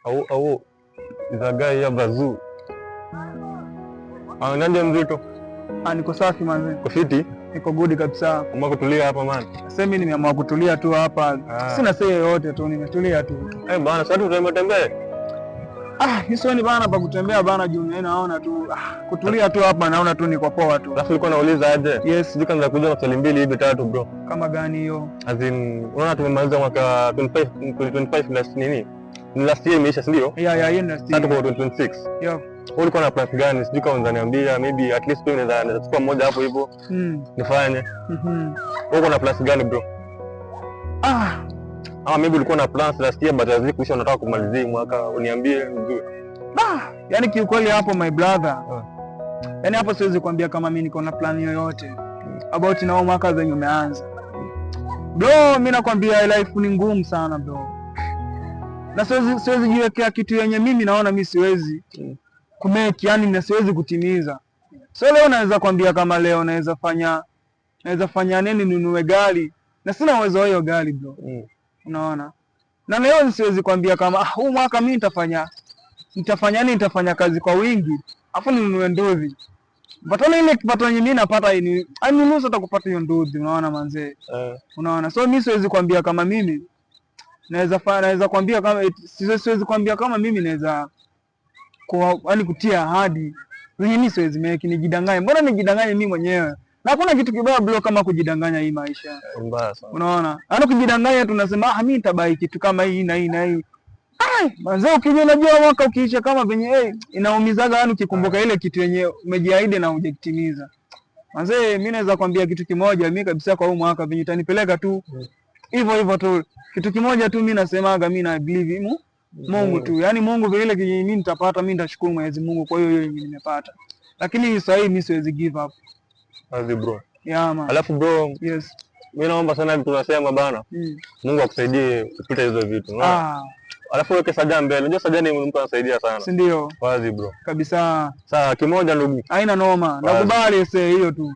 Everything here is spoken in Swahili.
Au is a guy ya bazoo. Ah, nani mzito? Ah, niko safi manze. Uko fiti? Niko good kabisa. Umeamua kutulia hapa man. Sasa mimi nimeamua kutulia tu hapa. Ah. Sina say yoyote tu, nimetulia tu. Eh bana, sasa tutembee tembee. Ah, mimi sioni bana pa kutembea bana juu mimi naona tu kutulia tu hapa naona tu niko poa tu. Alafu nilikuwa nauliza aje? Yes. Sijui kama kuja maswali mbili hivi tatu, bro. Kama gani hiyo? As in, unaona tumemaliza mwaka 25 2025 last nini? Ni last year imeisha, si ndio? Yeah, hiyo ndio. Sasa tuko 2026. Yeah. Wewe ulikuwa na plan gani? Sijui kama unaweza niambia, maybe at least pia naweza chukua mmoja hapo hivyo nifanye. Wewe uko na plans gani, bro? Ah, Ama maybe ulikuwa na plans last year but hazikuisha, unataka kumalizia hii mwaka, uniambie nijue. Ah, yani kiukweli hapo, my brother. Ah. Yani hapo siwezi kuambia kama mimi niko na plan yoyote about na huu mwaka zenye umeanza. Bro, mimi nakwambia life ni ngumu sana, bro. Na siwezi jiwekea kitu yenye mimi naona mimi siwezi kumake, yani na siwezi kutimiza. So leo naweza kwambia kama leo naweza fanya nini ninunue gari na sina uwezo wa hiyo gari, bro. Unaona? Na leo siwezi kwambia kama huu mwaka mimi nitafanya nini, nitafanya kazi kwa wingi afu ninunue nduthi. Patana ile kipato yenye mimi napata ni ani nusu hata kupata hiyo nduthi, unaona manzee? Eh. Unaona? So mimi siwezi kwambia kama mimi naweza kwambia kama siwezi kwambia kama mimi naweza kwa yani kutia ahadi zenye mimi siwezi make, nijidanganye. Mbona nijidanganye mimi mwenyewe? Na hakuna kitu kibaya, bro, kama kujidanganya hii maisha. Mbaya sana. Unaona? Yaani ukijidanganya tunasema mimi nitabuy kitu kama hii na hii na hii. Ai, manze ukija unajua mwaka ukiisha kama venye inaumizaga yani ukikumbuka ile kitu yenye umejiahidi na hujakitimiza. Manze mimi naweza kwambia kitu kimoja, mimi kabisa kwa huu mwaka venye utanipeleka tu hivyo hivyo tu. Kitu kimoja tu mimi nasemaga, mimi na believe Mungu tu. Yaani Mungu vile ile mimi nitapata, mimi nitashukuru Mwenyezi Mungu kwa hiyo hiyo yenye nimepata. Lakini sasa hivi mimi siwezi give up. Wazi, bro. Yeah, man. Alafu bro, Yes. mimi naomba sana vitu tunasema bana. Mungu akusaidie kupita hizo vitu. Unaona? Ah, Alafu weke Saja mbele. Unajua Saja ni mtu anasaidia sana. Si ndio? Wazi, bro. Kabisa. Sawa, kimoja ndugu. Haina noma. Wazi. Nakubali sasa hiyo tu.